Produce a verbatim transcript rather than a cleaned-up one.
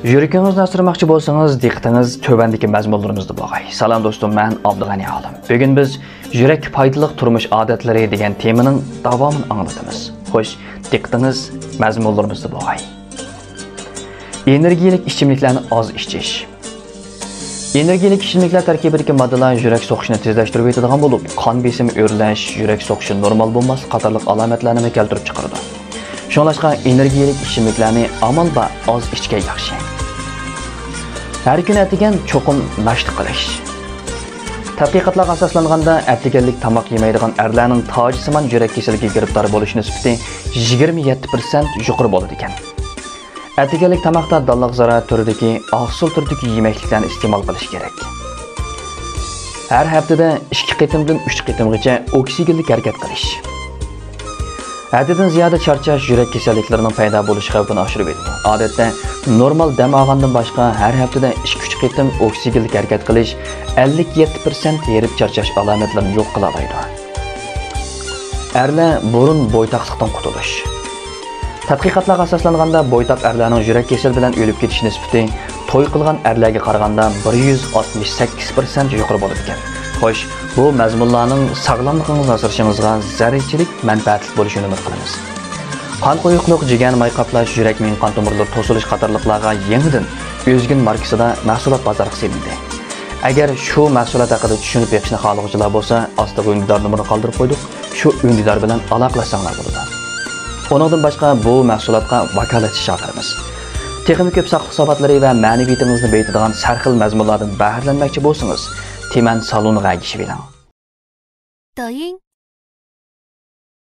يۈرىكىڭىزنى ئاسرىماقچى بولسىڭىز، دىققىتىڭىز تۆۋەندىكى مەزمۇنلىرىمىزدا بولغاي. سالام دوستۇم، مەن ئابدۇغەنى ئالىم. بۈگۈن بىز يۈرەككە پايدىلىق تۇرمۇش ئادەتلىرى دېگەن تېمىنىڭ داۋامىنى ئاڭلىتىمىز. خوش، دىققىتىڭىز مەزمۇنلىرىمىزدا بولغاي. ئېنېرگىيەلىك ئىچىملىكلەرنى ئاز ئىچىش. ئېنېرگىيەلىك ئىچىملىكلەر تەركىبىدىكى ماددىلار يۈرەك سوقۇشىنى تېزلەشتۈرۈۋېتىدىغان بولۇپ، قان بېسىمى ئۆرلەش، يۈرەك سوقۇشى نورمال بولماسلىق قاتارلىق ئالامەتلەرنىمۇ كەلتۈرۈپ چىقىرىدۇ. شۇڭلاشقا ئېنېرگىيەلىك ئىچىملىكلەرنى ئامال بار ئاز ئىچكەن ياخشى. ھەر كۈنى ئەتىگەن چوقۇم ناشتا قىلىش. تەتقىقاتلارغا ئاساسلانغاندا، ئەتىگەنلىك تاماق يېمەيدىغان ئەرلەرنىڭ تاجسىمان يۈرەك كېسىلىگە گىرىپتار بولۇش نىسبىتى يىگىرمە يەتتە پىرسەنت يۇقىرى بولىدىكەن. ئەتىگەنلىك تاماقتا دانلىق زىرائەت تۈرىدىكى، ئاقسىل تۈرىدىكى يېمەكلىكلەرنى ئىستېمال قىلىش كېرەك. ھەر ھەپتىدە ئىككى قېتىمدىن ئۈچ قېتىمغىچە ئوكسىگېنلىك ھەرىكەت قىلىش. ھەددىدىن زىيادە چارچاش يۈرەك كېسەللىكلىرىنىڭ پەيدا بولۇش خەۋپىنى ئاشۇرۇۋېتىدۇ. ئادەتتە نورمال دەم ئالغاندىن باشقا ھەر ھەپتىدە ئىككى-ئۈچ قېتىم ئوكسىگېنلىك ھەرىكەت قىلىش ئەللىك يەتتە پىرسەنت ھېرىپ چارچاش ئالامەتلىرىنى يوق قىلالايدۇ. ئەرلەر بۇرۇن بويتاقلىقتىن قۇتۇلۇش. تەتقىقاتلارغا ئاساسلانغاندا، بويتاق ئەرلەرنىڭ يۈرەك كېسىلى بىلەن ئۆلۈپ كېتىش نىسبىتى توي قىلغان ئەرلەرگە قارىغاندا بىر يۈز ئاتمىش سەككىز پىرسەنت يۇقىرى بولىدىكەن. خوش، بۇ مەزمۇنلارنىڭ ساغلاملىقىڭىزنى ئاسرىشىڭىزغا زەررىچىلىك مەنپەئەتلىك بولۇشىنى ئۈمىد قىلىمىز. قان قويۇقلۇق، جىگەرنى ماي قاپلاش، يۈرەك مېڭە قان تومۇرلىرى توسۇلۇش قاتارلىقلارغا يېڭىدىن ئۆزگىن ماركىسىدا مەھسۇلات بازارغا سېلىندى. ئەگەر شۇ مەھسۇلات ھەققىدە چۈشىنىپ بېقىشنى خالىغۇچىلار بولسا، ئاستىغا ئۈندىدار نومۇرىنى قالدۇرۇپ قويدۇق. شۇ ئۈندىدار بىلەن ئالاقىلەشسەڭلار بولىدۇ. ئۇنىڭدىن باشقا بۇ مەھسۇلاتقا ۋاكالەتچى چاقىرىمىز. تېخىمۇ كۆپ ساقلىق ساۋاتلىرى ۋە مەنىۋىيىتىڭىزنى بېيىتىدىغان سەرخىل مەزمۇنلاردىن بەھرىلەنمەكچى بولسىڭىز، تىمەن سالونىغا ئەگىشىۋېلىڭ. 抖音、